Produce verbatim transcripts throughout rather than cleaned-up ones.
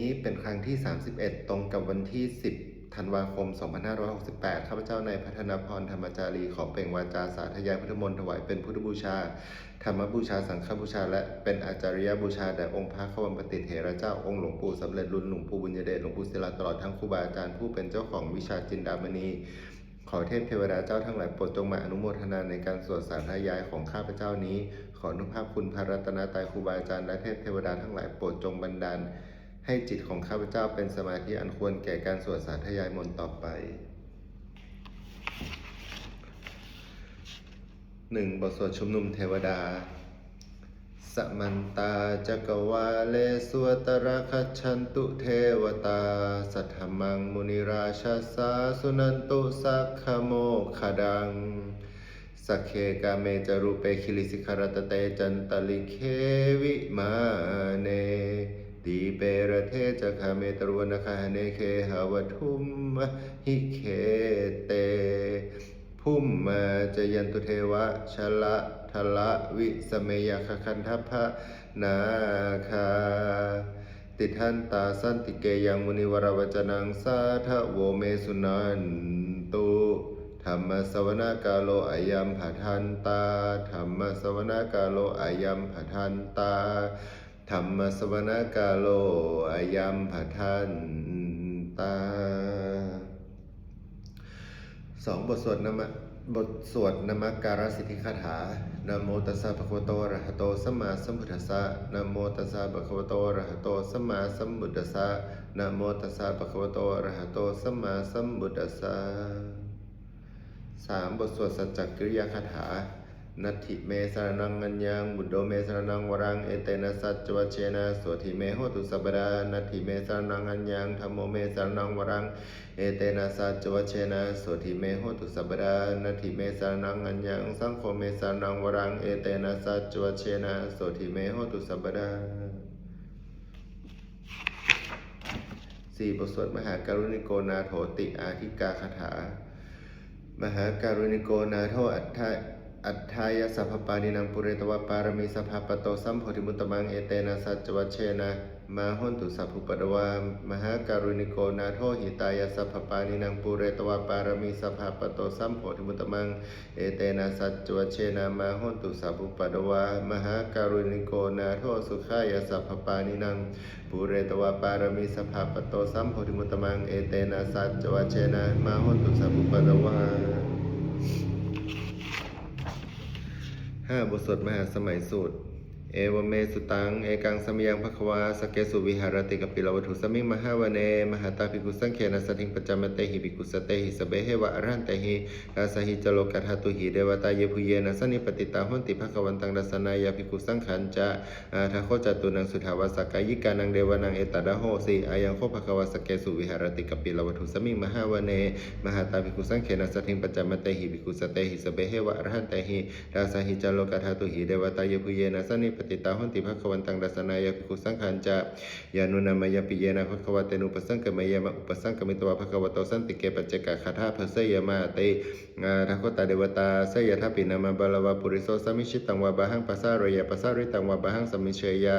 นี้เป็นครั้งที่ สามสิบเอ็ด ตรงกับวันที่ สิบ ธันวาคม สองพันห้าร้อยหกสิบแปด ข้าพเจ้านายพัฒนพร ธรรมจารี ขอเปล่งวาจาสาธยายพุทธมนต์ถวายเป็นพุทธบูชา ธรรมบูชา สังฆบูชา และเป็นอาจาริยบูชาแด่องค์พระควัมปติเถระเจ้า องค์หลวงปู่สำเร็จลุน หลวงปู่บุญยเดช หลวงปู่ศิลา ตลอดทั้งครูบาอาจารย์ผู้เป็นเจ้าของวิชาจินดามณี ขอเทพเทวดาเจ้าทั้งหลายโปรดจงมาอนุโมทนาในการสวดสาธยายของข้าพเจ้านี้ ขออนุภาพคุณพระรัตนตรัย ครูบาอาจารย์และเทพเทวดาทั้งหลายโปรดจงบันดาล ให้จิตของข้าพเจ้าเป็นสมาธิอันควรแก่การสวดสาธยายมนต์ต่อไป หนึ่ง บทสวดชุมนุมเทวดา Samantā cakkavāḷesu atrāgacchantu devatā, saddhammaṃ munirājassa suṇantu saggamokkhadaṃ. Sagge kāme ca rūpe girisikharataṭe cantalikkhe vimāne, dīpe raṭṭhe ca gāme taruvanagahane gehavatthumhi khette, bhummā cāyantu devā jalathalavisame yakkhagandhabbanāgā, tiṭṭhantā santike yaṃ munivaravacanaṃ sādhavo me suṇantu. Dhammassavanakālo ayam bhadantā. Dhammassavanakālo ayam bhadantā. Dhammassavanakālo ayam bhadantā. สอง บทสวดนมะ บทสวดนมการสิทธิคาถา Namo tassa bhagavato arahato sammāsambuddhassa. Namo tassa bhagavato arahato sammāsambuddhassa. Namo tassa bhagavato arahato sammāsambuddhassa. สาม บทสวดสัจจกิริยาคาถา Natthi me saraṇaṃ aññaṃ, buddho me saraṇaṃ varaṃ, etena saccavajjena sotthi me hotu sabbadā. Natthi me saraṇaṃ aññaṃ, dhammo me saraṇaṃ varaṃ, etena saccavajjena sotthi me hotu sabbadā. Natthi me saraṇaṃ aññaṃ, saṅgho me saraṇaṃ varaṃ, etena saccavajjena sotthi me hotu sabbadā. สี่ บทสวดมหาการุณิโกนาโถติอาทิกาคาถา Mahākāruṇiko nātho atthāya sabbapāṇinaṃ, pūretvā pāramī sabbā patto sambodhimuttamaṃ, etena saccavajjena mā hontu sabbupaddavā. Mahākāruṇiko nātho hitāya sabbapāṇinaṃ, pūretvā pāramī sabbā patto sambodhimuttamaṃ, etena saccavajjena mā hontu sabbupaddavā. Mahākāruṇiko nātho sukhāya sabbapāṇinaṃ, pūretvā pāramī sabbā patto sambodhimuttamaṃ, etena saccavajjena mā hontu sabbupaddavā. ห้า บทสวดมหาสมัยสูตร Evaṃ me sutaṃ. Ekaṃ samayaṃ bhagavā sakkesu viharati kapilavatthusmiṃ mahāvane mahatā bhikkhusaṅghena saddhiṃ pañcamattehi bhikkhusatehi sabbeheva arahantehi. Dasahi ca lokadhātūhi devatā yebhuyyena sannipatitā honti bhagavantaṃ dassanāya bhikkhusaṅghañca. Atha kho catunnaṃ suddhāvāsakāyikānaṃ devānaṃ etadahosi: Ayaṃ kho bhagavā sakkesu viharati kapilavatthusmiṃ mahāvane mahatā bhikkhusaṅghena saddhiṃ pañcamattehi bhikkhusatehi sabbeheva arahantehi. Dasahi ca lokadhātūhi devatā yebhuyyena sannipatitā honti bhagavantaṃ dassanāya bhikkhusaṅghañca. Yannūna mayampi yena bhagavā tenupasaṅkameyyāma, upasaṅkamitvā bhagavato santike paccekagāthā bhāseyyāmāti. Atha kho tā devatā seyyathāpi nāma balavā puriso sammiñjitaṃ vā bāhaṃ pasāreyya, pasāritaṃ vā bāhaṃ sammiñjeyya,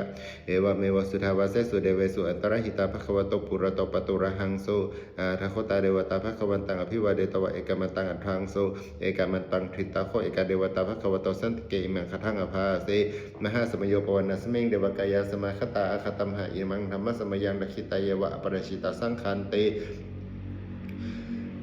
evameva suddhāvāsesu devesu antarahitā bhagavato purato pāturahaṃsu. Atha kho tā devatā bhagavantaṃ abhivādetvā ekamantaṃ aṭṭhaṃsu. Ekamantaṃ ṭhitā kho ekā devatā bhagavato santike imaṃ gāthaṃ abhāsi: Mahāsamayo pavanasmiṃ, devakāyā samāgatā; āgatamha imaṃ dhammasamayaṃ, dakkhitāyeva aparājitasaṅghanti.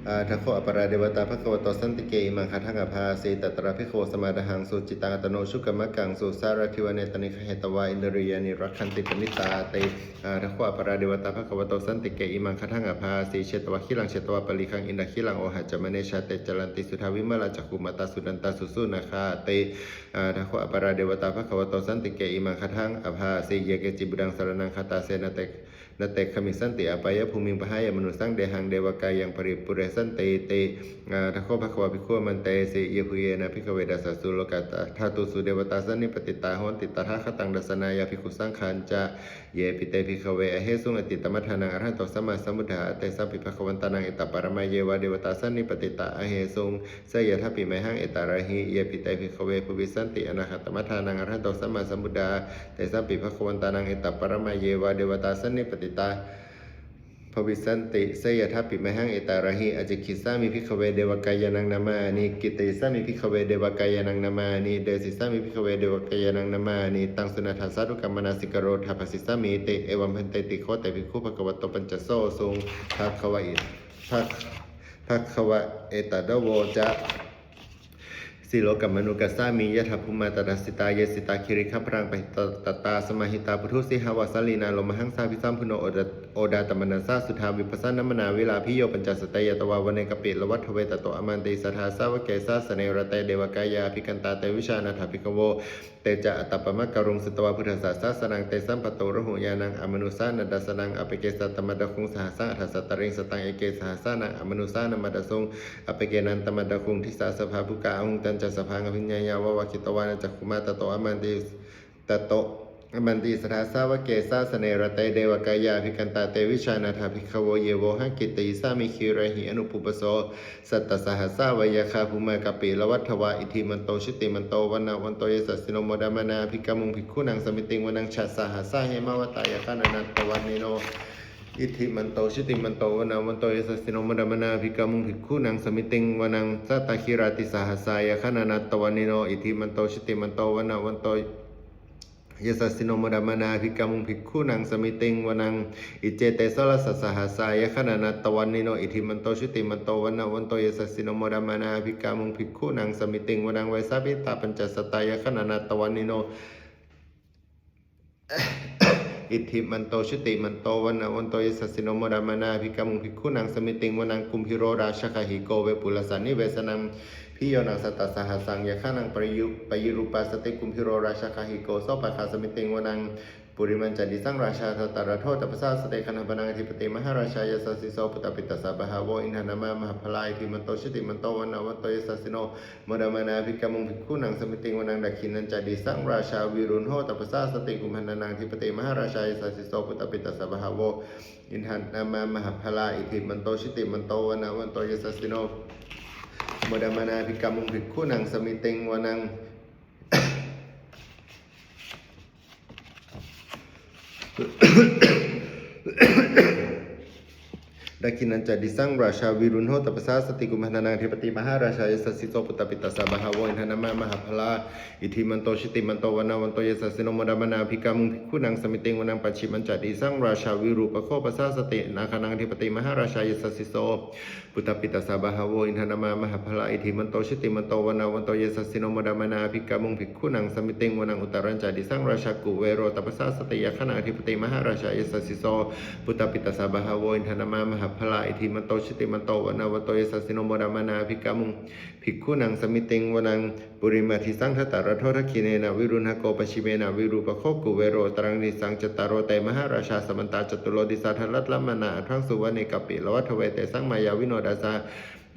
Atha kho aparā devatā bhagavato santike imaṃ gāthaṃ abhāsi: Tatra bhikkhavo samādahaṃsu, cittaṃ attano ujukamakaṃsu; sārathīva nettāni gahetvā, indriyāni rakkhanti paṇḍitāti. Atha kho aparā devatā bhagavato santike imaṃ gāthaṃ abhāsi: Chetvā khīlaṃ chetvā palighaṃ, indakhīlaṃ ohacca manejā; te caranti suddhā vimalā, cakkhumatā sudantā susunāgāti. Atha kho aparā devatā bhagavato santike imaṃ gāthaṃ abhāsi: Ye keci buddhaṃ saraṇaṃ gatāse, na te na te gamissanti apāyabhūmiṃ, pahāya mānusaṃ dehaṃ, devakāyaṃ paripūressantīti. Atha kho bhagavā bhikkhū āmantesi: Yebhuyyena bhikkhave dasasu lokadhātūsu devatā sannipatitā honti tathāgataṃ dassanāya bhikkhusaṅghañca. Yepi te bhikkhave ahesuṃ atītamaddhānaṃ arahanto sammāsambuddhā, tesampi bhagavantānaṃ etaparamāyeva devatā sannipatitā ahesuṃ, seyyathāpi mayhaṃ etarahi. Yepi te bhikkhave bhavissanti anāgatamaddhānaṃ arahanto sammāsambuddhā, tesampi bhagavantānaṃ etaparamāyeva devatā sannipatitā tā bhavissanti. Seyyathāpi mayhaṃ etarahi. Ācikkhissāmi bhikkhave devakāyānaṃ nāmāni. Kittayissāmi bhikkhave devakāyānaṃ nāmāni. Desissāmi bhikkhave devakāyānaṃ nāmāni. Taṃ suṇātha sādhukaṃ manasikarotha bhāsissāmīti. Evaṃ bhanteti kho te bhikkhū bhagavato paccassosuṃ. Bhagavā i- bhag- Bhagavā etadavoca. Silokamanukassāmi yattha bhummā tadassitā. Ye sitā girigabbharaṃ pahitattā samāhitā. Puthū sīhāva sallīnā lomahaṃsābhi sambhuno oda- odātamanasā suddhā vippasannamanāvilā. Bhiyyo pañcasate ñatvā vane kāpilavatthave tato āmantayi satthā sāvake sāsane rate devakāyā abhikkantā te vijānātha bhikkhavo. Te ca ātappamakaruṃ sutvā buddhassa sāsanaṃ. Tesampāturahu ñāṇaṃ amanussāna dassanaṃ. Appeke satamaddakkhuṃ sahassaṃ atha sattariṃ. Sataṃ eke sahassānaṃ amanussānamaddasuṃ. Appekenantamaddakkhuṃ disā sabbā phuṭā ahuṃ. Tañca sabbaṃ abhiññāya vavakkhitvāna cakkhumā tato āmantayi tato āmantayi satthā sāvake sāsane rate devakāyā abhikkantā te vijānātha bhikkhavo. Ye vohaṃ kittayissāmi girāhi anupubbaso. Sattasahassā va yakkhā bhummā kāpilavatthavā. Iddhimanto jutimanto vaṇṇavanto yasassino modamānā abhikkāmuṃ bhikkhūnaṃ samitiṃ vanaṃ. Chasahassā hemavatā yakkhā nānattavaṇṇino. Iddhimanto jutimanto vaṇṇavanto yasassino modamānā abhikkāmuṃ bhikkhūnaṃ samitiṃ vanaṃ. Sātāgirā tisahassā yakkhā nānattavaṇṇino. Iddhimanto jutimanto vaṇṇavanto yasassino modamānā abhikkāmuṃ bhikkhūnaṃ samitiṃ vanaṃ. Iccete soḷasasahassā yakkhā nānattavaṇṇino. Iddhimanto jutimanto vaṇṇavanto yasassino modamānā abhikkāmuṃ bhikkhūnaṃ samitiṃ vanaṃ. Vessāmittā pañcasatā yakkhā nānattavaṇṇino. Iddhimanto jutimanto vaṇṇavanto yasassino modamānā abhikkāmuṃ bhikkhūnaṃ samitiṃ vanaṃ. Kumbhīro rājagahiko vepullassa nivesanaṃ. Bhiyyo naṃ satasahassaṃ yakkhānaṃ payirupāsati. Kumbhīro rājagahiko sopāga samitiṃ vanaṃ. Purimañca disaṃ rājā dhataraṭṭho tappasāsati. Gandhabbānaṃ ādhipati mahārājā yasassi so. Puttāpi tassa bahavo indanāmā mahabbalā. Iddhimanto jutimanto vaṇṇavanto yasassino modamānā abhikkāmuṃ bhikkhūnaṃ samitiṃ vanaṃ. Dakkhiṇañca disaṃ rājā virūḷho tappasāsati. Kumbhaṇḍānaṃ ādhipati mahārājā yasassi so. Puttāpi tassa bahavo indanāmā mahabbalā. Iddhimanto jutimanto vaṇṇavanto yasassino modamānā abhikkāmuṃ bhikkhūnaṃ samitiṃ vanaṃ. Dakkhiṇañca disaṃ rājā virūḷho tappasāsati. Kumbhaṇḍānaṃ ādhipati mahārājā yasassi so. Puttāpi tassa bahavo indanāmā mahabbalā. Iddhimanto jutimanto vaṇṇavanto yasassino modamānā abhikkāmuṃ bhikkhūnaṃ samitiṃ vanaṃ. Pacchimañca disaṃ rājā virūpakkho pasāsati. Nāgānaṃ ādhipati mahārājā yasassi so. Puttāpi tassa bahavo indanāmā mahabbalā. Iddhimanto jutimanto vaṇṇavanto yasassino modamānā abhikkāmuṃ bhikkhūnaṃ samitiṃ vanaṃ. Uttarañca disaṃ rājā kuvero tappasāsati. Yakkhānaṃ ādhipati mahārājā yasassi so. Puttāpi tassa bahavo indanāmā mahabbalā. Iddhimanto jutimanto vaṇṇavanto yasassino modamānā abhikkāmuṃ bhikkhūnaṃ samitiṃ vanaṃ. Purimaṃ disaṃ dhataraṭṭho dakkhiṇena virūḷhako pacchimena virūpakkho kuvero uttaraṃ disaṃ. Cattāro te mahārājā samantā caturo disā daddallamānā aṭṭhaṃsu vane kāpilavatthave. Tesaṃ māyāvino dāsā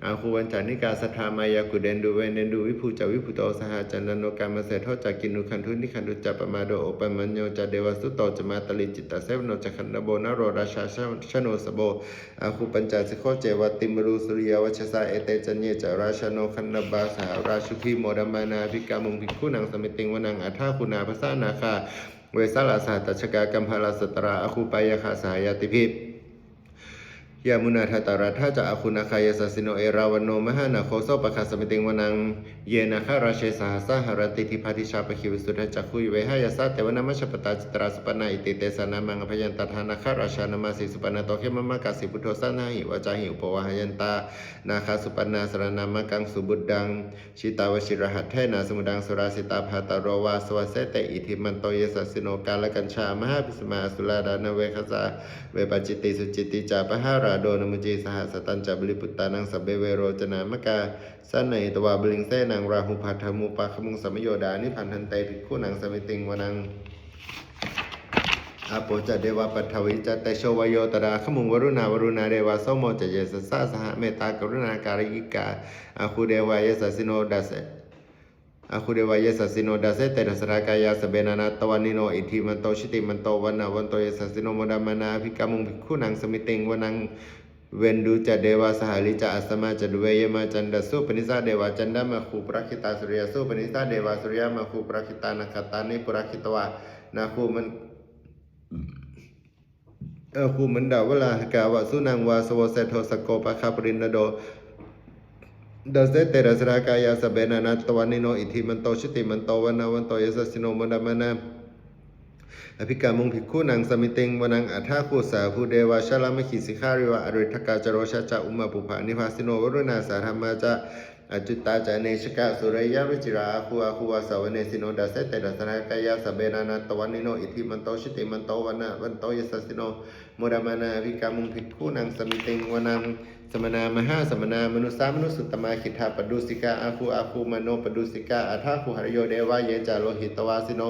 āgū vañcanikā saṭhā. Māyā kuṭeṇḍu veṭeṇḍu viṭū ca viṭuṭo saha. Candano kāmaseṭṭho ca kinnughaṇḍu nighaṇḍu ca pamādo opamañño ca devasūto ca mātali cittaseno ca gandhabbo naḷo rājā janosabho āgū pañcasikho ceva timbarū suriyavacchasā. Ete caññe ca rājāno gandhabbā saha rājubhi modamānā abhikkāmuṃ bhikkhūnaṃ samitiṃ vanaṃ. Athāgū nābhasā nāgā vesālā sahatacchakā kambalassatarā āgū pāyāgā saha ñātibhi. Yāmunā dhataraṭṭhā ca āgū nāgā yasassino erāvaṇo mahānāgo sopāga samitiṃ vanaṃ. Ye nāgarāje sahasā haranti dibbā dijā pakkhi visuddhacakkhū vehāyasā te vanamajjhapattā citrā supaṇṇā iti tesa nāmaṃ. Abhayantadā nāgarājānamāsi supaṇṇato khemamakāsi buddho saṇhāhi vācāhi upavhayantā nāgā supaṇṇā saraṇamakaṃsu buddhaṃ. Jitā vajirahatthena samuddaṃ surakkhitā bhātaro vāsavassete iddhimanto yasassino kālakañjā mahābhismā asurā dānaveghasā vepacitti sucitti ca pahārādo namucī saha. Satañca baliputtānaṃ sabbe verocanāmakā sannayhitvā baliṃ senaṃ rāhubhaddamupāgamuṃ samayodāni bhaddante bhikkhūnaṃ samitiṃ vanaṃ. Āpo ca devā paṭhavī ca tejo vāyo tadāgamuṃ varuṇā vāruṇā devā somo ca yasasā saha mettākaruṇākāyikā āgū devā yasassino dase āgū devā yasassino dasete dasadhā kāyā sabbe nānattavaṇṇino iddhimanto jutimanto vaṇṇavanto yasassino modamānā abhikkāmuṃ bhikkhūnaṃ samitiṃ vanaṃ. Veṇḍū ca devā sahalī ca asamā ca duve yamā candassūpanisā devā candamāgū purakkhitā suriyasūpanisā devā suriyamāgū purakkhitā nakkhattāni purakkhitvā nāgū man āguṃ mandavalāhakā, vasūnaṃ vāsavo seṭṭho, sakkopāga purindado. Dasete dasadhā kāyā, sabbe nānattavaṇṇino, iddhimanto jutimanto, vaṇṇavanto yasassino, modamānā abhikkāmuṃ bhikkhūnaṃ samitiṃ vanaṃ. Athāguṃ sahabhū devā, jalamaggisikhāriva; ariṭṭhakā ca rojā ca, ummāpupphanibhāsino; varuṇā sahadhammā ca, accutā ca anejakā. Sūleyyarucirā āguṃ, āguṃ vāsavanesino; dasete dasadhā kāyā, sabbe nānattavaṇṇino, iddhimanto jutimanto, vaṇṇavanto yasassino, modamānā abhikkāmuṃ bhikkhūnaṃ samitiṃ vanaṃ. Samānā mahāsamānā, mānusā mānusuttamā; khiḍḍāpadūsikā āguṃ, āguṃ manopadūsikā. Athāguṃ harayo devā, ye ca lohitavāsino;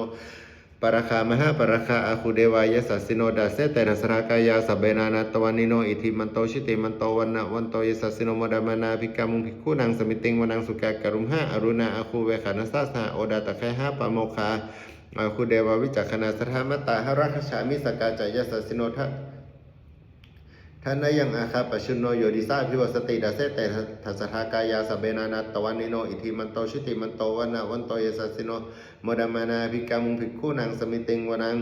pāragā mahāpāragā, āguṃ devā yasassino; dasete dasadhā kāyā, sabbe nānattavaṇṇino, iddhimanto jutimanto, vaṇṇavanto yasassino, modamānā abhikkāmuṃ bhikkhūnaṃ samitiṃ vanaṃ. Sukkā karumhā aruṇā, āguṃ veghanasā saha; odātagayhā pāmokkhā, āguṃ devā vicakkhaṇā. Sadāmattā hāragajā, missakā ca yasassino; thanayaṃ āga pajjunno, yo disā abhivassati. Dasete dasadhā kāyā, sabbe nānattavaṇṇino, iddhimanto jutimanto, vaṇṇavanto yasassino, modamānā abhikkāmuṃ bhikkhūnaṃ samitiṃ vanaṃ.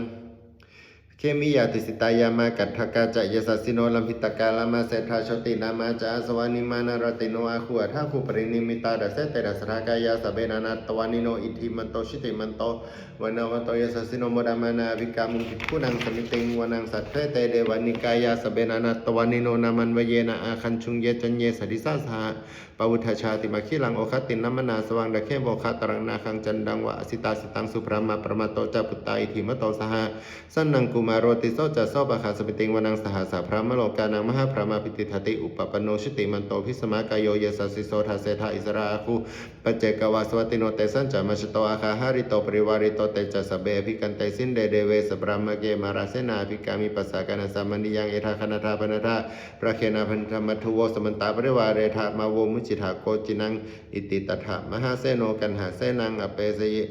Khemiyā tusitā yāmā, kaṭṭhakā ca yasassino; lambitakā lāmaseṭṭhā, jotināmā ca āsavā; nimmānaratino āguṃ, athāguṃ paranimmitā. Dasete dasadhā kāyā, sabbe nānattavaṇṇino, iddhimanto jutimanto, vaṇṇavanto yasassino, modamānā abhikkāmuṃ bhikkhūnaṃ samitiṃ vanaṃ. Saṭṭhete devanikāyā, sabbe nānattavaṇṇino; nāmanvayena āgañchuṃ, ye caññe sadisā saha. Pavutthajātimakhilaṃ, oghatiṇṇamanāsavaṃ; dakkhemoghataraṃ nāgaṃ, candaṃva asitātitaṃ. Subrahmā paramatto ca, puttā iddhimato saha; sanaṅkumāro tisso ca, sopāga samitiṃ vanaṃ. Sahassabrahmalokānaṃ, mahābrahmābhitiṭṭhati; upapanno jutimanto, bhismākāyo yasassi so. Dasettha issarā āguṃ, paccekavasavattino; tesañca majjhato āga, hārito parivārito. Te ca sabbe abhikkante, sinde deve sabrahmake; mārasenā abhikkāmi, passa kaṇhassa mandiyaṃ. Etha gaṇhatha bandhatha, rāgena bandhamatthu vo; samantā parivāretha, mā vo muñcittha koci naṃ. Iti tattha mahāseno, kaṇhasenaṃ apesayi;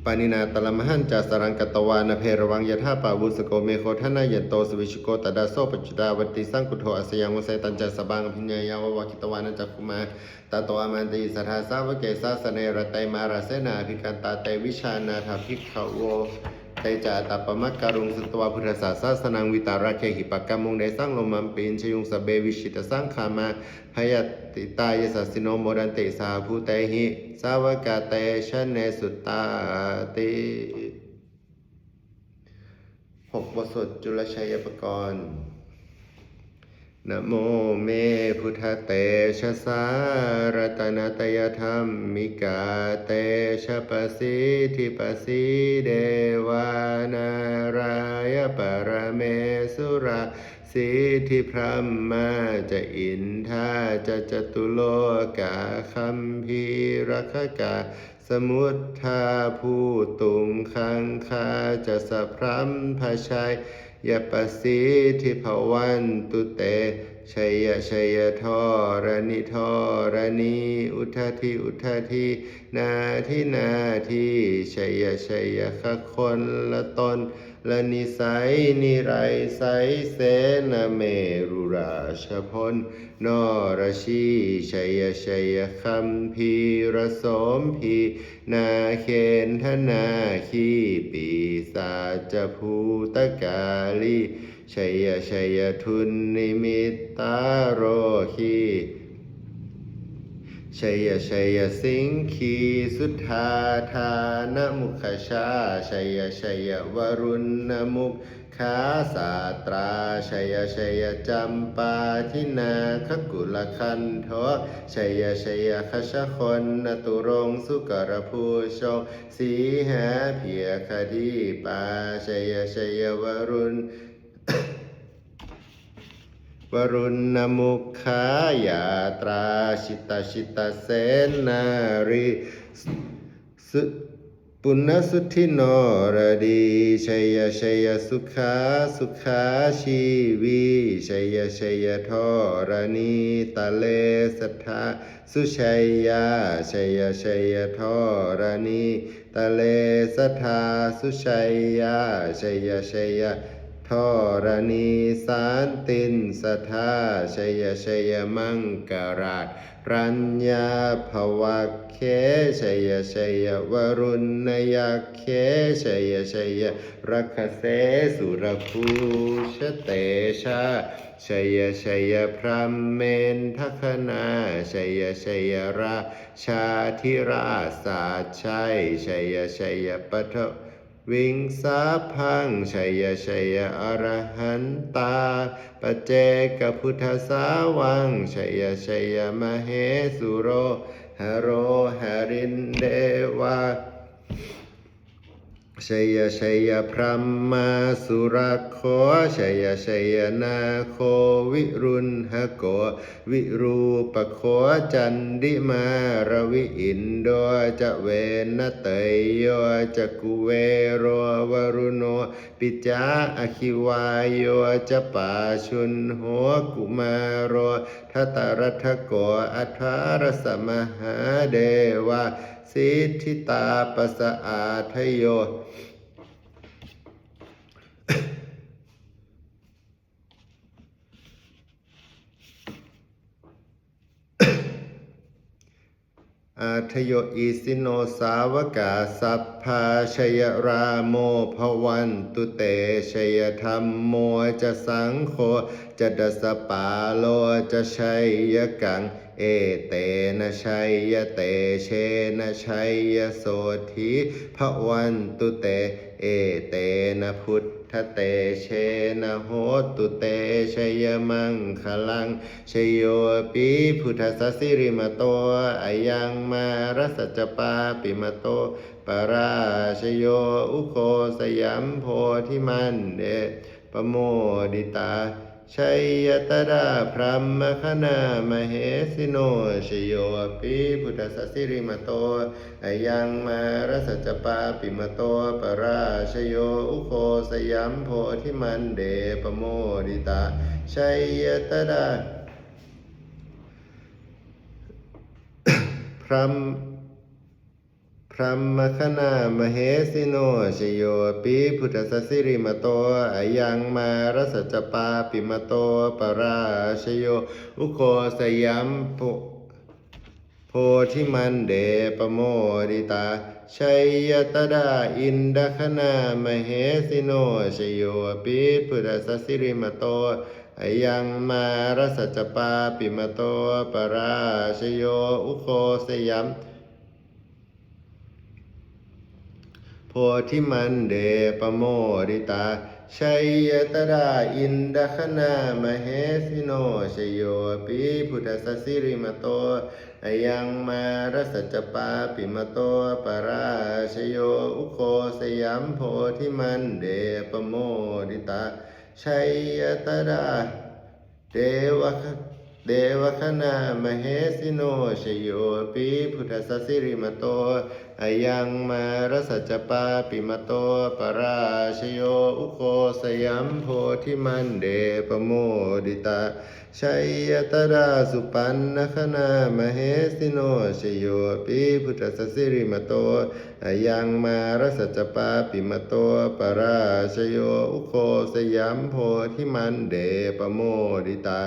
pāṇinā talamāhacca, saraṃ katvāna bheravaṃ. Yathā pāvussako megho, thanayanto savijjuko; tadā so paccudāvatti, saṅkuddho asayaṃvase. Tañca sabbaṃ abhiññāya, vavakkhitvāna cakkhumā; tato āmantayi satthā, sāvake sāsane rate. Mārasenā abhikkantā, te vijānātha bhikkhavo; te ca ātappamakaruṃ, sutvā buddhassa sāsanaṃ. Vītarāgehi pakkāmuṃ, nesaṃ lomampi iñjayuṃ; sabbe vijitasaṅgāmā, bhayātītā yasassino; modanti saha bhūtehi, sāvakā te janesutāti. หก บทสวดจุลชัยปกรณ์ Namo me buddhatejasā, ratanattayadhammikā; tejapasiddhi pasīdevā, nārāyaparamesurā; siddhibrahmā ca indā ca, catulokā gambhīrakkhakā; samuddā bhūtuṃ gaṅgā ca, sabrahmajayapasiddhi bhavantu te. Jaya jaya dharaṇi dharaṇī, udadhi udadhī, nadi nadī; jaya jaya gaganalatanalanisai, nirayasai senamerurājabala narajī; jaya jaya gambhīrasombhī, nāgendanāgī, pisācabhūtakālī; jaya jaya dunnimittarogī; jaya jaya siṅgīsudādānamukhajā; jaya jaya varuṇṇamukhasātrā; jaya jaya campādināgakulagantho; jaya jaya gajagonnaturaṅga sukarabhujaṅga, sīhabyagghadīpā; jaya jaya varuṇ varuṇṇamukhayātrā; jita jita senārī su puṇṇasuddhi naradī; jaya jaya sukhā sukhā jīvī; jaya jaya dharaṇītale sadā sujayā; jaya jaya dharaṇītale sadā sujayā; jaya jaya dharaṇī santin sadā. Jaya jaya maṅkarāj- raññā bhavagge. Jaya jaya varuṇṇayakkhe. Jaya jaya rakkhase surabhūjatejā. Jaya jaya brahmendagaṇā. Jaya jaya rājādhirāj sājjai. Jaya jaya paṭha- viṃ sabbaṃ. Jaya jaya arahantā paccekabuddhasāvaṃ. Jaya jaya mahesuro haro harindevā. Jaya jaya brahmā surakkho. Jaya jaya nāgo viruḷhako virūpakkho candimā ravi indo ca venateyyo ca kuvero varuṇo pi ca. Aggi vāyo ca pājuṇho kumāro dhataraṭṭhako aṭṭhārasa mahādevā siddhitāpasaādayo ādayo isino sāvakā sabbā jaya rāmo bhavantu te. Jaya dhammo ca saṅgho ca dasapālo ca jayakaṃ. Etena jayatejena jayasotthī bhavantu te. Etena buddhatejena hotu te jayamaṅgalaṃ. Jayopi buddhassa sirīmato ayaṃ mārassa ca pāpimato parājayo ugghosayuṃ bodhimaṇḍe pamoditā. Jaya tadā brahmagaṇā mahesino. Jayopi buddhassa sirīmato ayaṃ mārassa ca pāpimato parājayo ugghosayuṃ bodhimaṇḍe pamoditā. Jaya tadā brahm brahmagaṇā mahesino. Jayopi buddhassa sirīmato ayaṃ mārassa ca pāpimato parājayo ugghosayuṃ bodhimaṇḍe pamoditā. Jaya tadā indagaṇā mahesino. Jayopi buddhassa sirīmato ayaṃ mārassa ca pāpimato parājayo ugghosayuṃ bodhimaṇḍe pamoditā. Jaya tadā indagaṇā mahesino. Jayopi buddhassa sirīmato ayaṃ mārassa ca pāpimato parājayo ugghosayuṃ bodhimaṇḍe pamoditā. Jaya tadā devaka devagaṇā mahesino. Jayopi buddhassa sirīmato ayaṃ mārassa ca pāpimato parājayo ugghosayuṃ bodhimaṇḍe pamoditā. Jaya tadā supaṇṇagaṇā mahesino. Jayopi buddhassa sirīmato ayaṃ mārassa ca pāpimato parājayo ugghosayuṃ bodhimaṇḍe pamoditā.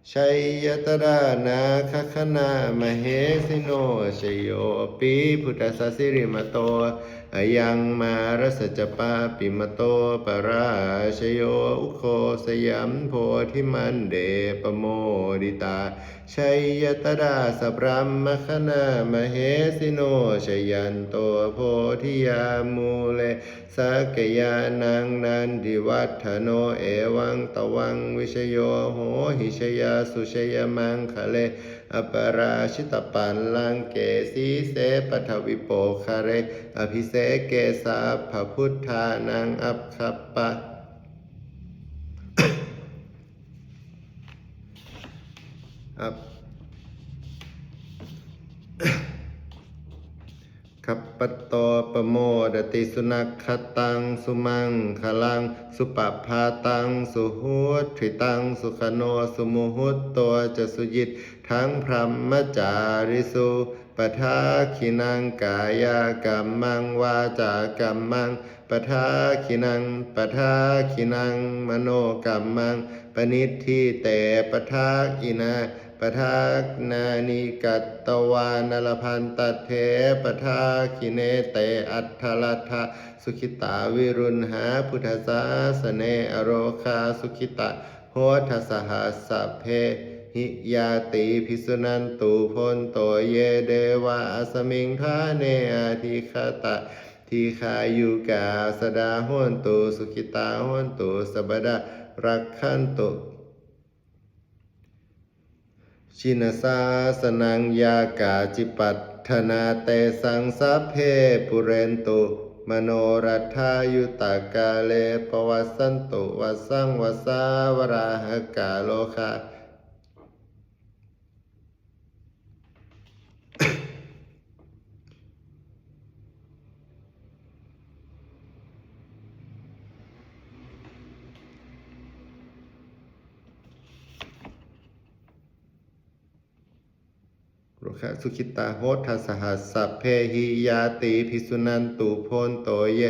Jaya tadā nāgagaṇā mahesino. Jayopi buddhassa sirīmato ayaṃ mārassa ca pāpimato parājayo ugghosayuṃ bodhimaṇḍe pamoditā. Jaya tadā sabrahmagaṇā mahesino. Jayanto bodhiyā mūle sakyānaṃ nandivaḍḍhano, evaṃ tvaṃ vijayo hohi jayassu jayamaṅgale, aparājitapallaṅke sīse paṭhavipokkhare, abhiseke sabbabuddhānaṃ aggappatto ap- aggappatto pamodati. Sunakkhattaṃ sumaṅgalaṃ supabhātaṃ suhuṭṭhitaṃ, sukhaṇo sumuhutto ca suyiṭṭhaṃ brahmacārisu, padakkhiṇaṃ kāyakammaṃ vācākammaṃ padakkhiṇaṃ padakkhiṇaṃ manokammaṃ paṇidhī te padakkhiṇā padakkhiṇāni katvāna labhantatthe padakkhiṇe. Te atthaladdhā sukhitā viruḷhā buddhasāsane arogā sukhitā hotha saha sabbehi ñātibhi. Suṇantu bhonto ye devā asmiṃ ṭhāne adhigatā dīghāyukā sadā hontu sukhitā hontu sabbadā rakkhantu jinasāsanaṃ. Yā kāci patthanā tesaṃ sabbe pūrentu manorathā yuttakāle pavassantu vassaṃ vassā valāhakā rogā โรคาสุขิตาโหทาสหัสสะเพหิยาติภิสุนันตุโพนโตเย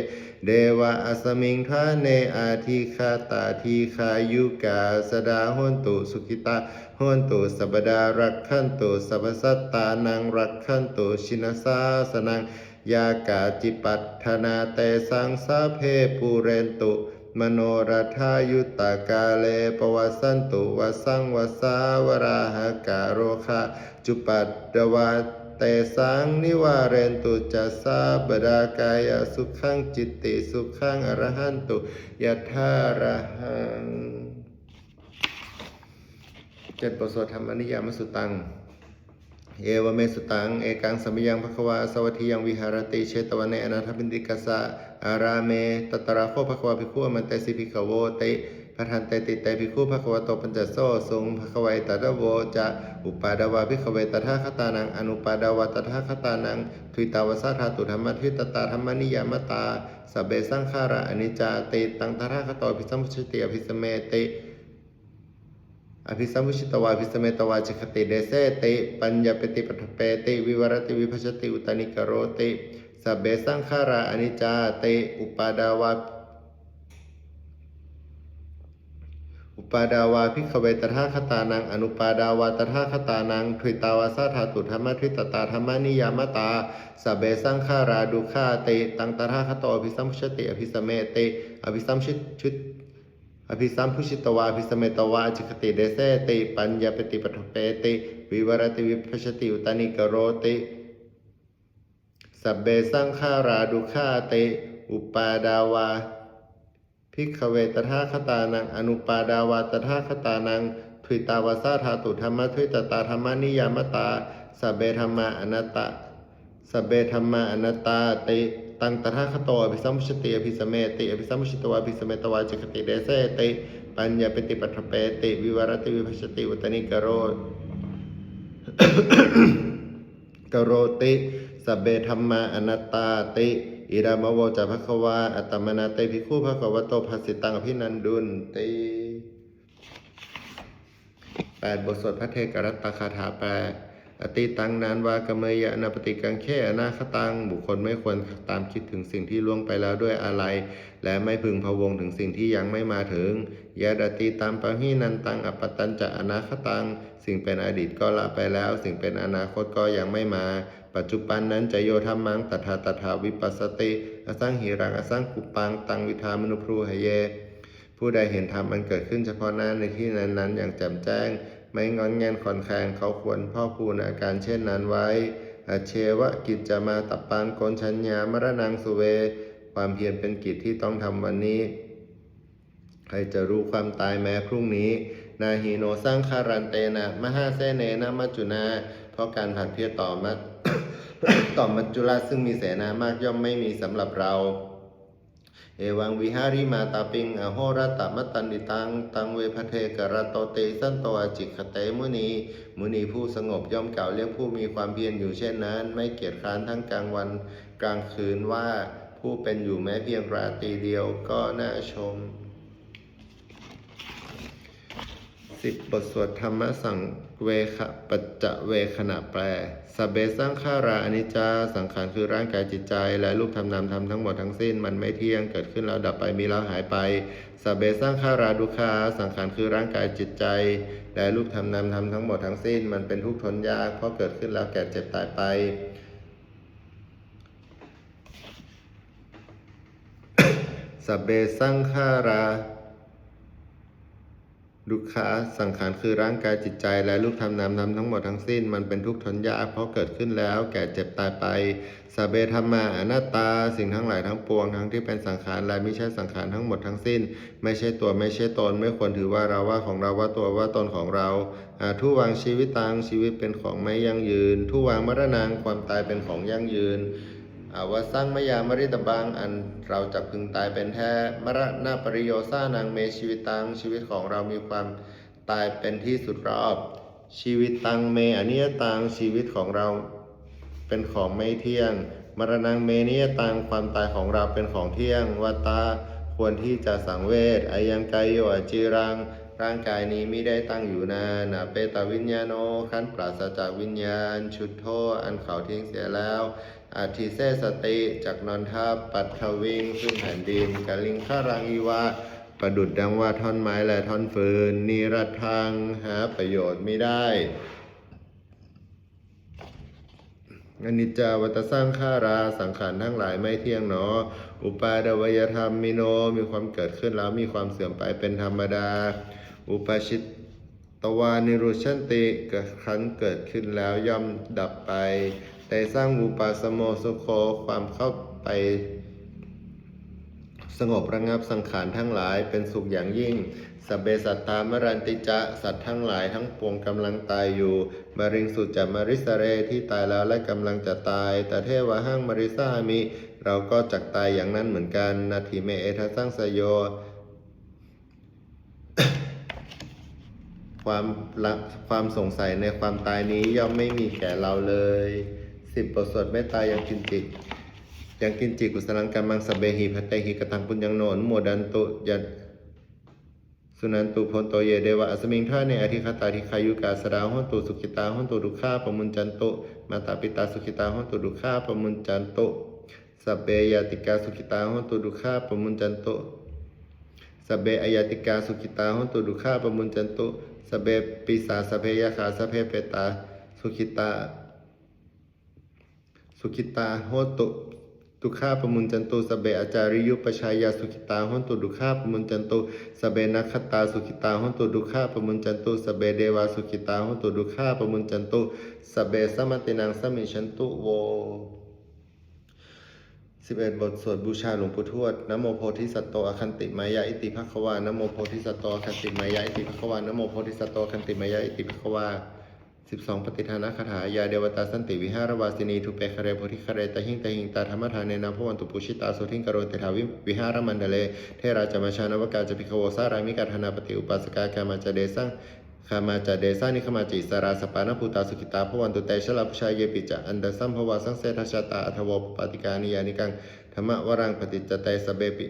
เดวะอัสมิงทาเนอาทิคาตาทีคายุกาสดาโหนตุสุขิตาโหนตุสัพพดารักขันตุสัพพสัตตานังรักขันตุชินสาสนัง ยากาจิปัตถนาเตสังสาเพปูเรนตุมโนรัฐายุตตากาเลปวัสสันตุวัสสังวัสสาวราหาการโรคาจุปัตตวาเตสังนิวาเรนตุจัสสาบดากายสุขังจิตติสุขังอรหันตุยัทธาระหัง เจ็ดบทสวดธรรมนิยามสุตัง เอวเมสุตัง เอกังสมยังภควาสวัตถิยังวิหารติเชตวเนอนาถปิณฑิกสะอารามเม ตตราโคภควาภิกขุอามันเตสิภิกขโวติ ภัททันเตติเตภิกขุภควโตปัญจโสสุง ภควาเอตตะโวจะ อุปาดาวาภิกขเวตถาคตานัง อนุปาดาวาตถาคตานัง ทุยตาวาสาธาตุธรรมะทุยตตาธรรมนิยามตา สัพเบสังขาราอนิจจาติ ตังตถาคโตอภิสัมพุชติอภิสเมติ อภิสัมพุชิตวาอภิสเมตวาจิกขติเดเสติ ปัญญาปติปัฏฐเปติ วิวรติวิภัชชติอุตานิกโรติ สัพเบสังขาราอนิจจาติ อุปาดาวา อุปาดาวาภิกขเวตถาคตานัง อนุปาดาวาตถาคตานัง ทุยตาวาสาธาตุธรรมะทุยตตาธรรมนิยามตา สัพเบสังขาราดุขาติ ตังตถาคโตอภิสัมพุชติอภิสเมติ อภิสัมพุชิต อภิสัมพุชิตวาอภิสเมตวาจิกขติเดเสติ ปัญญาปติปัฏฐเปติ วิวรติวิภัชชติอุตานิกโรติ สัพเบสังขาราดุขาติ อุปาดาวาภิกขเวตถาคตานัง อนุปาดาวาตถาคตานัง ทุยตาวาสาธาตุธรรมะทุยตตาธรรมนิยามตา สัพเบธัมมาอนัตตา สัพเบธัมมาอนัตตาติ ตังตถาคโตอภิสัมพุชติอภิสเมติ อภิสัมพุชิตวาอภิสเมตวาจิกขติเดเสติ ปัญญาปติปัฏฐเปติ วิวรติวิภัชชติอุตานิกโร กโรติ สัพเบธัมมาอนัตตาติ อิดัมมะโวจะภควา อัตตมะนาเตภิกขุภควโตภาสิตังอภินันดุนติ แปดบทสวดพระเทกรัตตคาถาแปล อตีตัง นานวากะเมยะ อนาปฏิกังเข อนาคตัง บุคคลไม่ควรตามคิดถึงสิ่งที่ล่วงไปแล้วด้วยอาลัย และไม่พึงพะวงถึงสิ่งที่ยังไม่มาถึง ยัตอตีตัง ปะหินันตัง อัปปะตัญจะ อนาคตัง สิ่งเป็นอดีตก็ละไปแล้ว สิ่งเป็นอนาคตก็ยังไม่มา ปัจจุปันนันจะ โยธัมมัง ตัฏฐาตัฏฐา วิปัสสติ อสังหิรัง อสังกุปปัง ตัง วิดามานุบรูหะเย ผู้ใดเห็นธรรมอันเกิดขึ้นเฉพาะหน้าในที่นั้นๆ อย่างแจ่มแจ้ง ไม่ง่อนแง่นคลอนแคลน เขาควรพอกพูนอาการเช่นนั้นไว้ อัจเชวะ กิจจามาตัปปัง โกณฑัญญา มะระณัง สุเว ความเพียรเป็นกิจที่ต้องทำวันนี้ ใครจะรู้ความตายแม้พรุ่งนี้ นาหิโน สังขารันเตนะ มหาเสเนนะ มัจจุนา เพราะการผัดเพี้ยต่อมัจ ต่อมัจจุราชซึ่งมีเสนามากย่อมไม่มีสำหรับเรา เอวังวิหาริมาตาปิง อโหรัตตมตันดิตัง ตังเวภะเทกะรัตโตติ สันโตอจิกขเตมุนี มุนีผู้สงบย่อมกล่าวเรียกผู้มีความเพียรอยู่เช่นนั้น ไม่เกียจคร้านทั้งกลางวันกลางคืนว่า ผู้เป็นอยู่แม้เพียงราตรีเดียวก็น่าชม สิบ บทสวดธรรมสังเวคปัจจเวกขณะแปล Sabbe saṅkhārā aniccā สังขารคือร่างกายจิตใจ และรูปธรรมนามธรรมทั้งหมดทั้งสิ้น มันไม่เที่ยง เกิดขึ้นแล้วดับไป มีแล้วหายไป Sabbe saṅkhārā dukkhā สังขารคือร่างกายจิตใจ และรูปธรรมนามธรรมทั้งหมดทั้งสิ้น มันเป็นทุกข์ทนยาก เพราะเกิดขึ้นแล้วแก่เจ็บตายไป Sabbe saṅkhārā dukkhā สังขารคือร่างกายจิตใจ และรูปธรรมนามธรรมทั้งหมดทั้งสิ้น มันเป็นทุกข์ทนยาก เพราะเกิดขึ้นแล้วแก่เจ็บตายไป Sabbe dhammā anattā สิ่งทั้งหลายทั้งปวง ทั้งที่เป็นสังขารและมิใช่สังขารทั้งหมดทั้งสิ้น ไม่ใช่ตัวไม่ใช่ตน ไม่ควรถือว่าเราว่าของเราว่าตัวว่าตนของเรา Adhuvaṃ jīvitaṃ ชีวิตเป็นของไม่ยั่งยืน Dhuvaṃ maraṇaṃ ความตายเป็นของยั่งยืน Avassaṃ mayā maritabbaṃ อันเราจะพึงตายเป็นแท้ Maraṇapariyosānaṃ me jīvitaṃ ชีวิตของเรามีความตายเป็นที่สุดรอบ Jīvitaṃ me aniyataṃ ชีวิตของเราเป็นของไม่เที่ยง Maraṇaṃ me niyataṃ ความตายของเราเป็นของเที่ยง Vata ควรที่จะสังเวช Ayaṃ kāyo aciraṃ ร่างกายนี้มิได้ตั้งอยู่นาน Apetaviññāṇo ครั้นปราศจากวิญญาณ Chuḍḍho อันเขาทิ้งเสียแล้ว Adhisessati จักนอนทับ Paṭhaviṃ ซึ่งแผ่นดิน Kaliṅgaraṃ iva ประดุจดังว่าท่อนไม้และท่อนฟืน Niratthaṃ หาประโยชน์มิได้ Aniccā vata saṅkhārā สังขารทั้งหลายไม่เที่ยงหนอ Uppādavayadhammino มีความเกิดขึ้นแล้วมีความเสื่อมไปเป็นธรรมดา Uppajjitvā nirujjhanti ครั้นเกิดขึ้นแล้วย่อมดับไป Tesaṃ vūpasamo sukho ความเข้าไป สงบระงับสังขารทั้งหลายเป็นสุขอย่างยิ่ง Sabbe sattā maranti ca สัตว์ทั้งหลายทั้งปวงกำลังตายอยู่ Mariṃsu ca marissare ที่ตายแล้วและกำลังจะตาย Tathevāhaṃ marissāmi เราก็จักตายอย่างนั้นเหมือนกัน Natthi me ettha saṃsayo ความละความสงสัยในความตายนี้ย่อมไม่มีแก่เราเลย สิบ บทสวดเมตตา Yaṃ kiñci yaṃ kiñci kusalaṃ kammaṃ sabbehi katehi kataṃ puññaṃ no anumodantu ya suṇantu bhonto ye devā asmiṃ ṭhāne adhigatā dīghāyukā sadā hontu sukhitā hontu dukkhā pamuñcantu mātā pitā sukhitā hontu dukkhā pamuñcantu sabbe ñātikā sukhitā hontu dukkhā pamuñcantu sabbe aññātikā sukhitā hontu dukkhā pamuñcantu sabbe pisā sabbe yakkhā sabbe petā sukhitā sukhitā hontu dukkhā pamuñcantu sabbe ācariyupajjhāyā sukhitā hontu dukkhā pamuñcantu sabbe nakkhattā sukhitā hontu dukkhā pamuñcantu sabbe devā sukhitā hontu dukkhā pamuñcantu sabbe sampattīnaṃ samijjhantu vo สิบเอ็ด บทสวดบูชาหลวงปู่ทวด Namo bodhisatto āgantimāya iti bhagavā. Namo bodhisatto āgantimāya iti bhagavā. Namo bodhisatto āgantimāya iti bhagavā. สิบสอง Pattidānagāthā. Yā devatā santi vihāravāsinī thūpe ghare bodhighare tahiṃ tahiṃ tā dhammadānena bhavantu pūjitā sotthiṃ karontedha vi- vihāramaṇḍale. Therā ca majjhā navakā ca bhikkhavo sārāmikā dānapatī upāsakā gāmā ca desā gāmā ca desā nigamā ca issarā sappāṇabhūtā sukhitā bhavantu te. Jalābujā yepi ca aṇḍasambhavā saṃsedajātā athavopapātikā niyyānikaṃ dhammavaraṃ paṭicca te sabbepi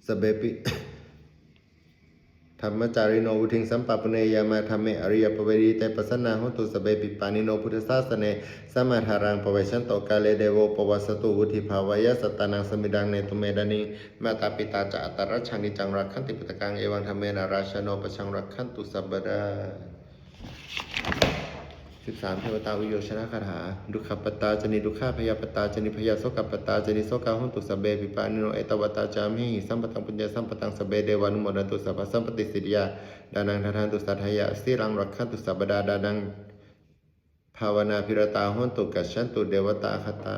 sabbepi dhammacārino vuḍḍhiṃ sampāpuṇeyyāma dhamme ariyappavedite. Pasannā hontu sabbepi pāṇino buddhasāsane. Sammādhāraṃ pavecchanto kāle devo pavassatu vuḍḍhibhāvāya sattānaṃ samiddhaṃ netu medaniṃ. Mātā pitā ca atrajaṃ niccaṃ rakkhanti puttakaṃ evaṃ dhammena rājāno pajaṃ rakkhantu sabbadā. สิบสาม Devatāuyyojanagāthā. Dukkhappattā ca niddukkhā bhayappattā ca nibbhayā sokappattā ca nissokā hontu sabbepi pāṇino. Ettāvatā ca amhehi sambhataṃ puññasampadaṃ sabbe devānumodantu sabbasampattisiddhiyā. Dānaṃ dadantu saddhāya sīlaṃ rakkhantu sabbadā. Dānaṃ bhāvanābhiratā hontu gacchantu devatāgatā.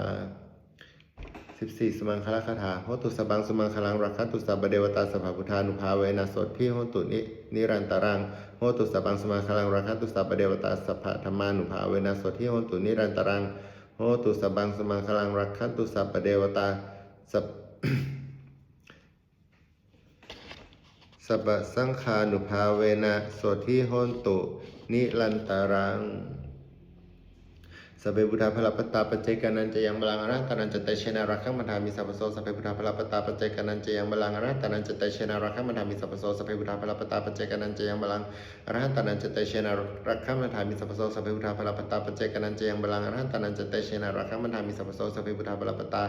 สิบสี่ Sumaṅgalagāthā. Hotu sabbaṃ sumaṅgalaṃ rakkhantu sabbadevatā sabbabuddhānubhāvena sotthī hontu ni- nirantaraṃ. Hotu sabbaṃ sumaṅgalaṃ rakkhantu sabbadevatā sabbadhammānubhāvena sotthī hontu nirantaraṃ. Hotu sabbaṃ sumaṅgalaṃ rakkhantu sabbadevatā sab- sabbasaṅghānubhāvena sotthī hontu nirantaraṃ. Sabbe buddhā balappattā paccekānañca yaṃ balaṃ arahantānañca tejena rakkhaṃ bandhāmi sabbaso. Sabbe buddhā balappattā paccekānañca yaṃ balaṃ arahantānañca tejena rakkhaṃ bandhāmi sabbaso. Sabbe buddhā balappattā paccekānañca yaṃ balaṃ arahantānañca tejena rakkhaṃ bandhāmi sabbaso. Sabbe buddhā balappattā paccekānañca yaṃ balaṃ arahantānañca tejena rakkhaṃ bandhāmi sabbaso. Sabbe buddhā balappattā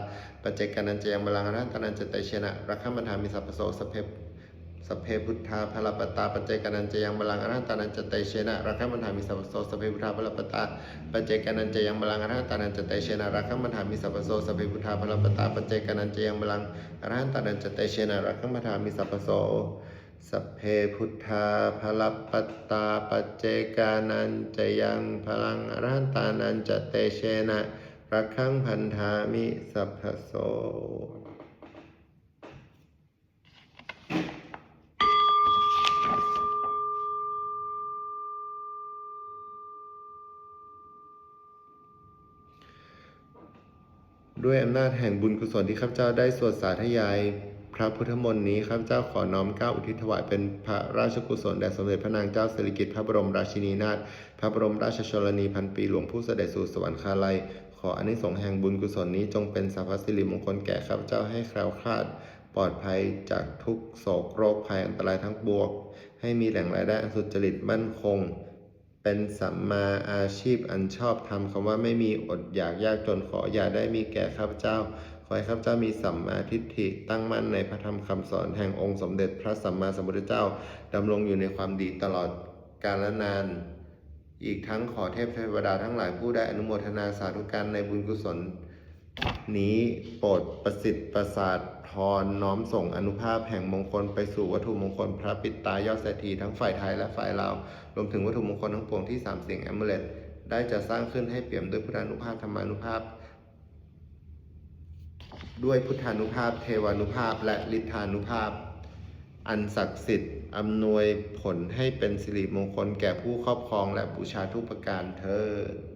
paccekānañca yaṃ balaṃ arahantānañca tejena rakkhaṃ bandhāmi sabbaso. Sabbe sabbe buddhā balappattā paccekānañca yaṃ balaṃ arahantānañca tejena rakkhaṃ bandhāmi sabbaso. Sabbe buddhā balappattā paccekānañca yaṃ balaṃ arahantānañca tejena rakkhaṃ bandhāmi sabbaso. Sabbe buddhā balappattā paccekānañca yaṃ balaṃ arahantānañca tejena rakkhaṃ bandhāmi sabbaso. Sabbe buddhā balappattā paccekānañca yaṃ balaṃ arahantānañca tejena rakkhaṃ bandhāmi sabbaso. ด้วยอำนาจแห่งบุญกุศลที่ข้าพเจ้าได้สวดสาธยายพระพุทธมนต์นี้ ข้าพเจ้าขอน้อมเกล้าอุทิศถวายเป็นพระราชกุศลแด่สมเด็จพระนางเจ้าสิริกิติ์พระบรมราชินีนาถ พระบรมราชชนนีพันปีหลวงผู้เสด็จสู่สวรรคาลัย ขออานิสงส์แห่งบุญกุศลนี้จงเป็นสรรพสิริมงคลแก่ข้าพเจ้าให้แคล้วคลาดปลอดภัยจากทุกข์โศกโรคภัยอันตรายทั้งปวง ให้มีแหล่งรายได้อันสุจริตมั่นคง เป็นสัมมาอาชีพอันชอบธรรม คำว่าไม่มีอดอยากยากจนขออย่าได้มีแก่ข้าพเจ้า ขอให้ข้าพเจ้ามีสัมมาทิฏฐิตั้งมั่นในพระธรรมคำสอนแห่งองค์สมเด็จพระสัมมาสัมพุทธเจ้า ดำรงอยู่ในความดีตลอดกาลนาน อีกทั้งขอเทพเทวดาทั้งหลายผู้ได้อนุโมทนาสาธุการในบุญกุศล นี้โปรดประสิทธิ์ประสาทพรน้อมส่งอานุภาพแห่งมงคลไปสู่วัตถุมงคลพระปิดตายอดเศรษฐีทั้งฝ่ายไทยและฝ่ายลาว รวมถึงวัตถุมงคลทั้งปวงที่สามเสียงแอมูเลตได้จัดสร้างขึ้นให้เปี่ยมด้วยพุทธานุภาพธรรมานุภาพ ด้วยพุทธานุภาพ เทวานุภาพ และฤทธานุภาพ อันศักดิ์สิทธิ์อำนวยผลให้เป็นสิริมงคลแก่ผู้ครอบครองและบูชาทุกประการเทอญ